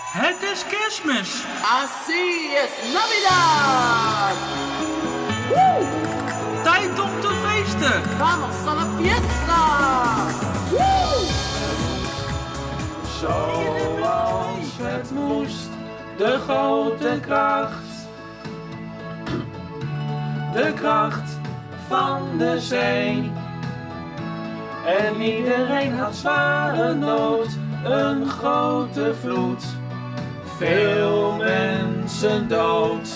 Het is Kerstmis! Así es Navidad! Woe! Tijd om te feesten! Vamos a la fiesta! Woe! Zoals het moest, de grote kracht. De kracht van de zee. En iedereen had zware nood, een grote vloed. Veel mensen dood.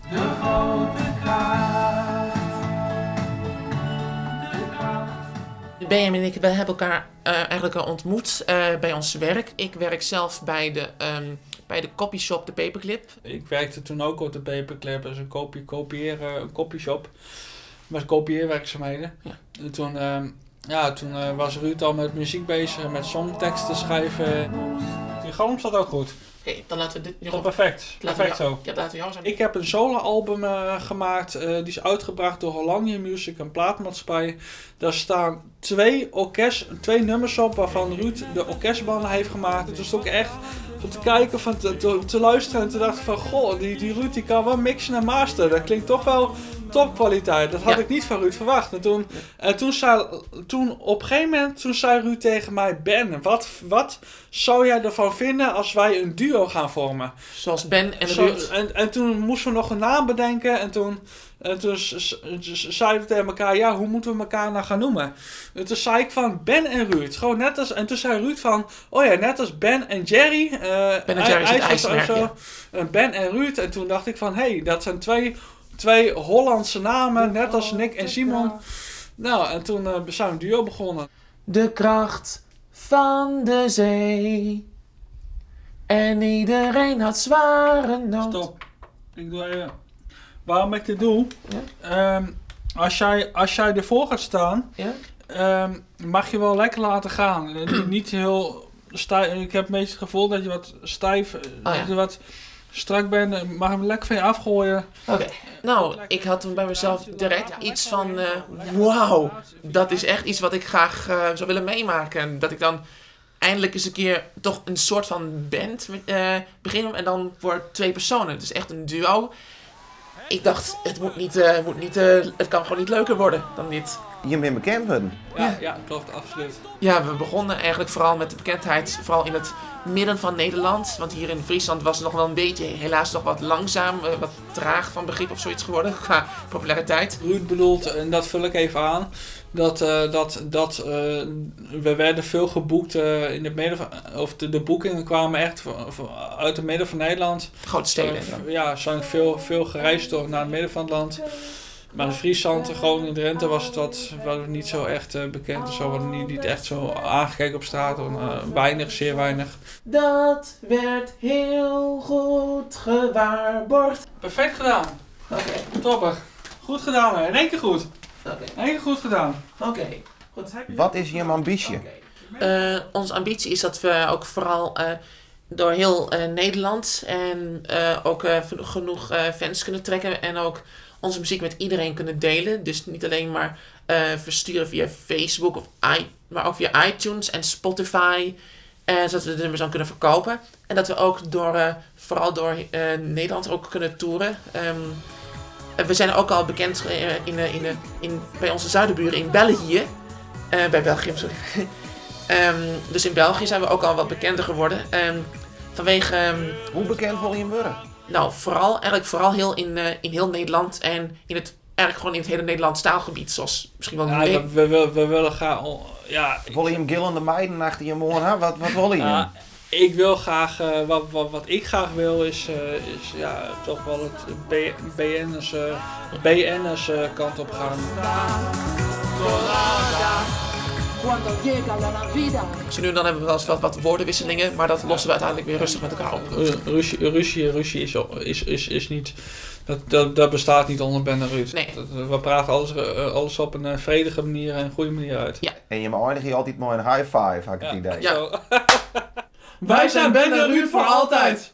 De grote kracht. De kracht. Benjamin en ik, we hebben elkaar eigenlijk al ontmoet bij ons werk. Ik werk zelf bij de copyshop De Paperclip. Ik werkte toen ook op de Paperclip, dus een kopie, kopiëren, een copyshop. Met kopieerwerkzaamheden. En toen was Ruud al met muziek bezig, met songteksten schrijven. Die galm staat ook goed. Oké, dan laten we dit Tot perfect. Laten we Perfect jou- zo. Ja, laten we jou zijn. Ik heb een soloalbum gemaakt. Die is uitgebracht door Hollandia Music, een plaatmaatschappij. Daar staan twee nummers op waarvan Ruud de orkestbanden heeft gemaakt. Het was ook echt om te kijken, van te luisteren en te dachten van... Goh, die Ruud die kan wel mixen en masteren. Dat klinkt toch wel topkwaliteit. Dat had ik niet van Ruud verwacht. En toen op een gegeven moment toen zei Ruud tegen mij... Ben, wat zou jij ervan vinden als wij een duo gaan vormen? Zoals Ben en Ruud. En toen moesten we nog een naam bedenken. En toen zeiden we tegen elkaar... Ja, hoe moeten we elkaar nou gaan noemen? En toen zei ik van Ben en Ruud. Gewoon net als, en toen zei Ruud van... Oh ja, net als Ben en Jerry. Ben en Jerry is het IJs of ijsmerk, zo. ja. En Ben en Ruud. En toen dacht ik van... Hé, hey, dat zijn twee Hollandse namen. Net als Nick en Simon. En toen zijn we een duo begonnen. De kracht van de zee. En iedereen had zware nood. Stop. Ik doe even... Waarom ik dit doe? Als jij ervoor gaat staan, mag je wel lekker laten gaan. Niet heel stijf. Ik heb een beetje het gevoel dat je wat stijf, dat je wat strak bent. Mag hem lekker van je afgooien. Oké. Ik had toen bij mezelf direct iets van wauw, dat is echt iets wat ik graag zou willen meemaken. En dat ik dan eindelijk eens een keer toch een soort van band met begin en dan voor 2 personen. Het is echt een duo. Ik dacht, het moet niet moet niet het kan gewoon niet leuker worden dan dit. Je bent bekend worden. Ja, ja, klopt, absoluut. Ja, we begonnen eigenlijk vooral met de bekendheid, vooral in het midden van Nederland. Want hier in Friesland was het nog wel een beetje, helaas nog wat langzaam, wat traag van begrip of zoiets geworden qua populariteit. Ruud bedoelt, en dat vul ik even aan, dat we werden veel geboekt in het midden van, of de boekingen kwamen echt uit het midden van Nederland. Grote steden, ja. Ja, zijn veel gereisd door naar het midden van het land. Maar in Friesland, gewoon in Drenthe was het wat, wat niet zo echt bekend of zo. We hadden niet echt zo aangekeken op straat. Of weinig, zeer weinig. Dat werd heel goed gewaarborgd. Perfect gedaan. Topper. Goed gedaan, hè. In één keer goed. In één keer goed gedaan. Oké. Goed. Wat is je ambitie? Onze ambitie is dat we ook vooral door heel Nederland en ook genoeg fans kunnen trekken en ook onze muziek met iedereen kunnen delen. Dus niet alleen maar versturen via Facebook, maar ook via iTunes en Spotify. Zodat we de nummers dan kunnen verkopen. En dat we ook vooral door Nederland ook kunnen toeren. We zijn ook al bekend bij onze zuidenburen in België. Bij België, sorry. Dus in België zijn we ook al wat bekender geworden. Vanwege, Hoe bekend wil je hem worden? Nou, vooral, eigenlijk vooral heel in heel Nederland en in het, eigenlijk gewoon in het hele Nederlands taalgebied, zoals misschien wel Ja, een we willen graag al, ja. Wil je hem gillende meiden achter je mond hebben? Wat wil je? Ja, ik wil graag, wat, wat, wat ik graag wil is ja, toch wel het B N'ers B N'ers kant op gaan. Cuando llega la Navidad. Zo nu en dan hebben we wel eens wat woordenwisselingen, maar dat lossen we uiteindelijk weer rustig met elkaar op. Ruzie is, is, is, is niet, dat, dat, dat bestaat niet onder Ben en Ruud. Nee. We praten alles op een vredige manier en een goede manier uit. En je eindigt hier altijd maar een high five, had ik het idee. Zo. Wij zijn Ben en Ruud voor altijd!